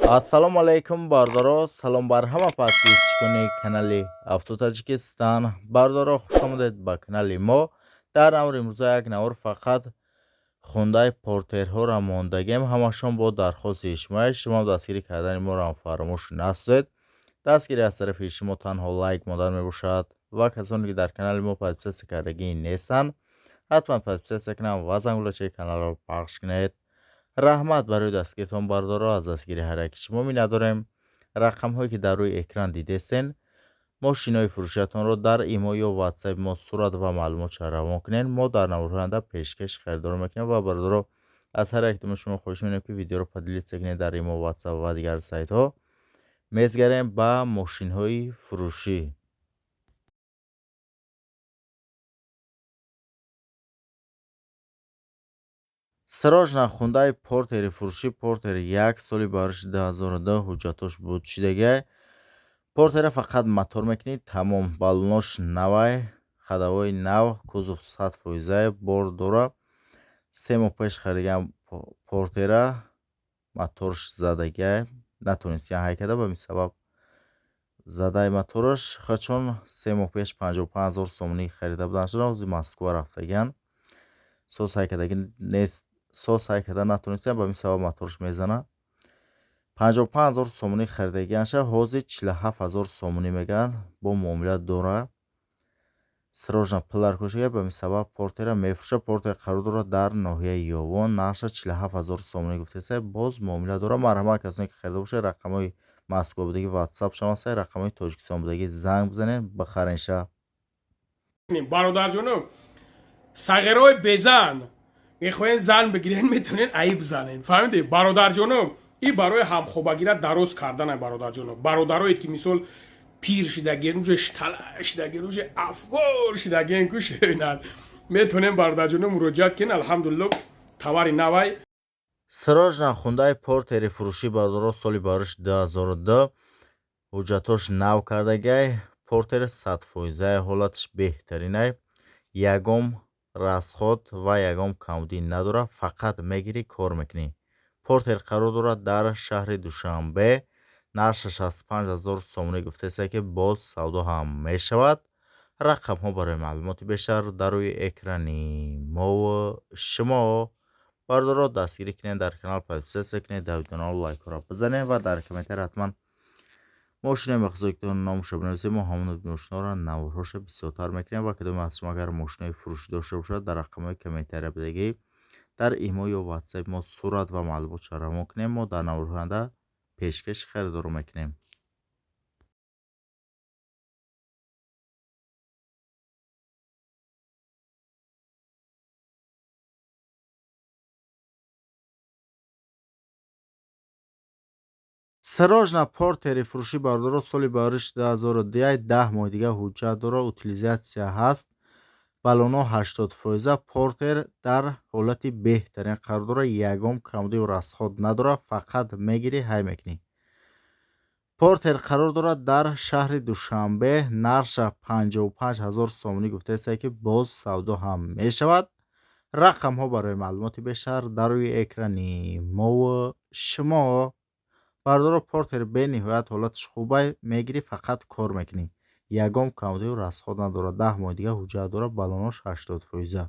Ассалому алайкум, бародаро! Салом бар ҳама подписчикони канали Авто Таҷикистан. Бародаро, хушомадед ба канали мо. Дар навори имрӯза як навор фақат Хундай Портерҳоро мондагем, ҳамашон бо дархости шумо. Шумо дастгирӣ кардани моро фаромӯш насозед. Дастгирӣ аз тарафи шумо танҳо лайк мондан мебошад ва касоне ки дар канали мо подписаться кардагӣ нестанд, ҳатман подписаться кунанд ва зангулачаи каналро пахш кунед. Раҳмат барои дастгиритон, бародаро, аз дастгири ҳар яки шумо миннатдорем. Рақамҳое ки дар рӯи экран дидестен, мошинои фурӯшиятонро дар имо ё ватсапи мо сурат ва маълумотша равон кунед, мо дар наворҳои оянда пешкаши харидорон мекунем. Ва, бародаро, аз ҳар яктуми шумо хоҳиш менем, ки видеоро поделиться кунед дар имо, ватсап ва дигар сайтҳо. Мезгарем ба мошинҳои фурӯшӣ. Срочно Хундай Портери фурӯшӣ. Портер як, соли бариши 2002, ҳуҷҷатош буд шидагай. Портера фақат мотор мекунӣ, тамом. Баллонош навай, ходовой нав, кузов 100 фоизай, бор дора. 3 моҳ пеш харидагиам Портера, моторш задагиай, натонистиям ҳай карда, ба ин сабаб задаи мотораш. Чун 3 моҳ пеш 55 000 сомонӣ харида буданд, ҳозир Москва рафтагиан, соз ҳай кардагӣ нест, соз ҳай карда натонистиям, ба ин сабаб моторш мезана. 55 000 сомонӣ харидагианша, ҳозир 47 000 сомонӣ мегӯянд, бо муомила дора. Срочно пул даркор, ба ин сабаб Портера мефурӯшад. Портер қарор дорад дар ноҳияи Ёвон, нархша 47 000 сомонӣ гуфтеста, боз муомила дорад. Марҳамат, касоне ки харида бошед, рақамҳои Москва будагӣ ватсап шаванд, рақамҳои Тоҷикистон будагӣ занг бизанед, бихаренша. Бародарҷоно, сағирои безан мехоҳен зан бигирен, метавонен аиб занен, фаҳмиде, бародарҷоно? И барои ҳамхобагира дароз кардана, бародарҷоно. Бародарое ки мисол пир шидаген, уже штала шидаген, уже афгор шидаген, кушинад, метавонем, бародарҷоно, муроҷиат кунен. Алҳамдулилло, товари навай. Срочно Хундай Портери фурӯшӣ, бародаро, соли бариш 2002, ҳуҷҷатош нав кардагай. Портер 100 фоизай, ҳолаташ беҳтаринай, ягон расход ва ягон камбудӣ надорад, фақат мегирӣ, кор мекунӣ. Портер қарор дорад дар шаҳри Душанбе, нархша 65 000 сомонӣ гуфтааст, ки боз савдо ҳам мешавад. Рақамҳо барои маълумоти бештар дар рӯи экрани мову шумо. Бародаро, дастгирӣ кунед, дар канал подписаться кунед, дар видеонаро лайкҳоро бизанед ва дар комментарий ҳатман мошинои махсусои номашро бинависед. Мо ҳамон мошиноро наворҳоша бисёртар мекунем. Ва кадоме аз шумо агар мошинои фурӯшӣ дошта бошад, дар рақамҳои комментария бидагӣ дар имо ё ватсапи мо сурат ва маълумотшро равон кунем, мо дар наворҳои оянда пешкаши харидорон мекунем. Срочно Портери фурӯшӣ, бародаро, соли бариш 2001, 10 моҳи дига ҳуҷҷат дорад, утилизация ҳаст, баллонҳо 80 фоиза. Портер дар ҳолати беҳтарин қарор дорад, ягон камбудию расход надорад, фақат мегирӣ, ҳай мекунӣ. Портер қарор дорад дар шаҳри Душанбе, нархша 55 000 сомонӣ гуфтааст, ки боз савдо ҳам мешавад. Рақамҳо барои маълумоти бештар дар рӯи экрани мову шумо. Бародаро, Портер бениҳоят ҳолаташ хубай, мегирӣ, фақат кор мекунӣ, ягон камбудию расход надорад, 10 моҳи дига ҳуҷҷат дорад, баллонҳош 80 фоиза.